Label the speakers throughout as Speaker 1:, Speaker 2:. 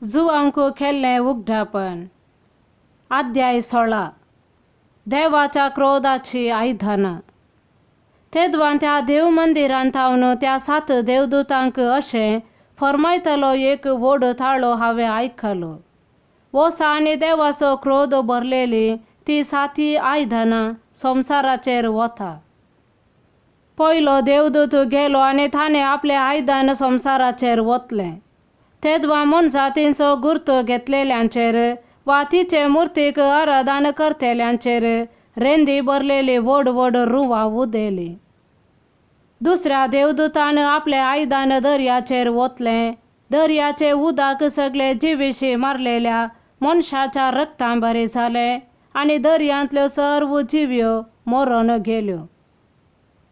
Speaker 1: जुवांक केल्लें उगडापण. अध्याय 16. देवाच्या क्रोधाची आयदनां. तेदवान त्या देव मंदिरांत थावन त्या 7 देवदूतांक अशें फर्मायतलो एक व्हड ताळो हांवें आयकलो. वोसा आनी देवाचो क्रोध भरलेली ती 7 आयदनां संवसाराचेर वता. पयलो देवदूत गेलो आनी ताणें आपलें आयदन संवसाराचेर वतलें. तेदवा मनजातींचो गुर्तो घेतलेल्यांचेर वा तिचे मुर्तीक आराधन करतल्यांचेर रेंदी भरलेली व्हड व्हड रुवां उदेली. दुसऱ्या देवदूतान आपलें आयदन दर्याचेर वतलें. दर्याचे उदक सगळे जिविशी मारलेल्या मनशाच्या रक्तान बरें जालें आनी दर्यांतल्यो सर्व जिव्यो मरून गेल्यो.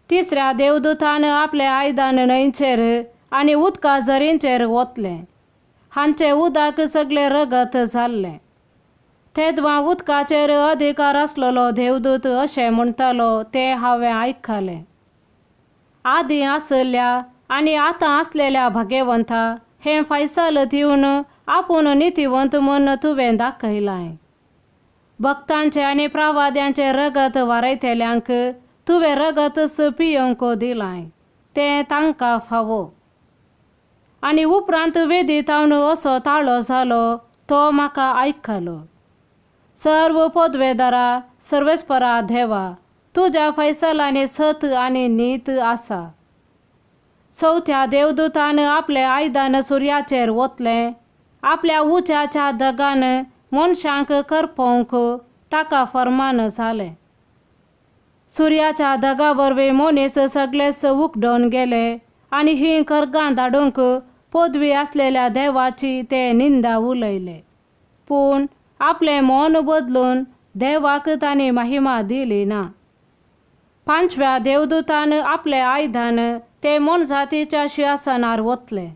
Speaker 1: तिसऱ्या देवदूतान आपलें आयदन न्हंयचेर आनी उदका झरींचेर वतलें. हांचें उदक सगळें रगत जाल्लें. तेदवा उदकाचेर अधिकार आसलेलो देवदूत अशें म्हणटालो तें हांवें आयकलें. आदीं आसल्या आनी आतां आसलेल्या भाग्यवंता, हें फैसल दिवन आपूण नितीवंत म्हूण तुवें दाखयलां. भक्तांचें आनी प्रवाद्यांचें रगत वारयतल्यांक तुवें रगतच पियोवंक दिलां, तें तांकां फावो. आनी उपरांत वेदी थावन असो ताळो जालो तो म्हाका आयकलो. सर्व पदवेदारा सर्वेस्परा देवा, तुज्या फैसलांनी सत आनी नीत आसा. चवथ्या देवदूतान आपलें आयदन सुर्याचेर वतलें. आपल्या उज्याच्या दगान मनशांक करपोवंक ताका फर्मान जालें. सुर्याच्या दगा वरवीं मनीस सगळेच उकडून गेले आनी हीं करगां धाडूंक पदवी आसलेल्या देवाची ते निंदा उलयले. पूण आपलें मन बदलून देवाक तांणी महिमा दिली ना. पांचव्या देवदूतान आपलें आयदन ते मनजातीच्या शिंवासनार वतलें.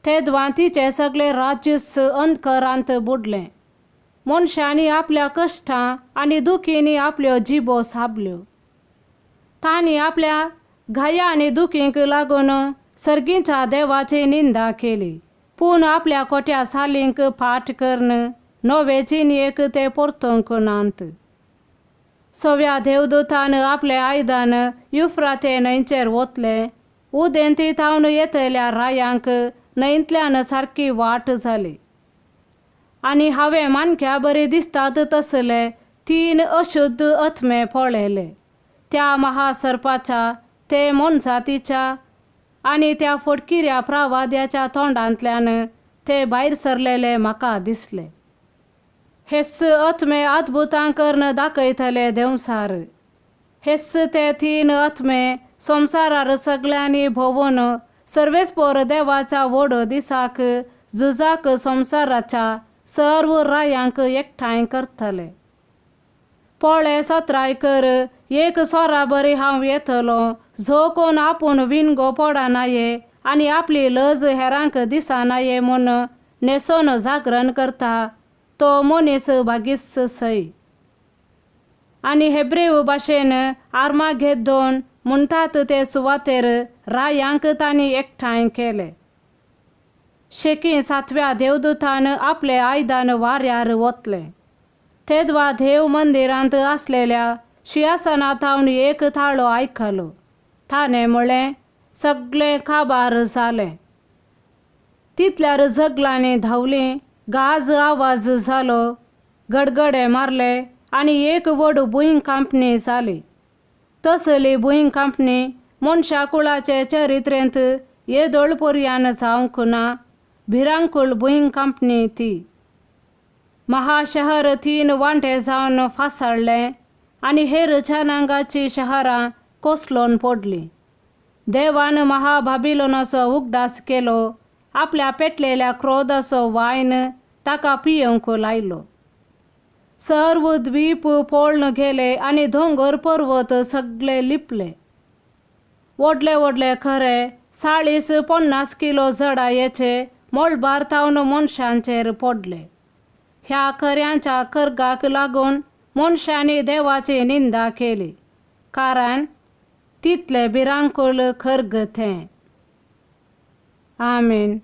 Speaker 1: तेदवां तिचें सगळें राज्यच अंधकारांत बुडलें. मनशांनी आपल्या कश्टां आनी दुखींनी आपल्यो जिबो साबल्यो. तांणी आपल्या घाया आनी दुखींक लागून सर्गीच्या देवाची निंदा केली. पूण आपल्या कोट्या सालींक फाट करून नवे जिणेक ते परतूंक नात. सव्या देवदूतान आपलें आयदन युफ्राते न्हंयचेर वतलें. उदेंती थावन येतल्या रायांक न्हंयतल्यान सारकी वाट जाली. आनी हांवें मानक्या बरी दिसतात तसले 3 अशुद्ध आत्मे पळयले. त्या महासर्पाच्या, ते मनजातीच्या आनी त्या फटकिऱ्या प्रवाद्याच्या तोंडांतल्यान ते भायर सरलेले म्हाका दिसले. हेच आत्मे अद्भुतां करून दाखयतले देंवसार. हेच ते 3 आत्मे संवसारार सगळ्यांनी भोंवून सर्वेस्पोर देवाच्या व्हड दिसाक झुजाक संवसाराच्या सर्व रायांक एकठांय करतले. पळय सत्राय कर, एक सोरा बरी हांव येतलो. जो कोण आपूण विणगो पडनाये आनी आपली लज हेरांक दिसनाये म्हूण न्हेसोन जागरण करता तो मनीस भागीस सय. आनी हेब्रेव भाशेन आर्मागेद्दोन म्हणटात ते सुवातेर रायांक तांणी एकठांय केले. शेकी 7व्या देवदूतान आपलें आयदन वाऱ्यार वतलें. तेदवा देव मंदिरांत आसलेल्या शिंवासना थावन एक ताळो आयकलो. ताणें म्हळें, सगळें काबार जालें. तितल्यार जगलांनी धांवलीं, गाज आवाज जालो, गडगडे मारले आनी एक व्हड भूंय कांपणी जाली. तसली भूंय कांपणी मनशा कुळाचे चरित्रेंत येदोळ पर्यान जावंक ना. भिरांकूळ भूंय कांपणी ती. महाशहर 3 वांटे जावन फासाळ्ळें आनी हेर जनांगाचीं शहरां कोसळून पडलीं. देवान महाबाबिलोनाचो उगडास केलो. आपल्या पेटलेल्या क्रोधाचो वायन ताका पियोवंक लायलो. सर्व द्वीप पळून गेले आनी दोंगर पर्वत सगळे लिपले. व्हडले व्हडले खरे 40-50 किलो जडायेचे मळबार थावन मनशांचेर पडले. ह्या खऱ्यांच्या करगाक लागून मनशांनी देवाची निंदा केली, कारण तितले भिरांकूळ खर्ग तें. आमेन.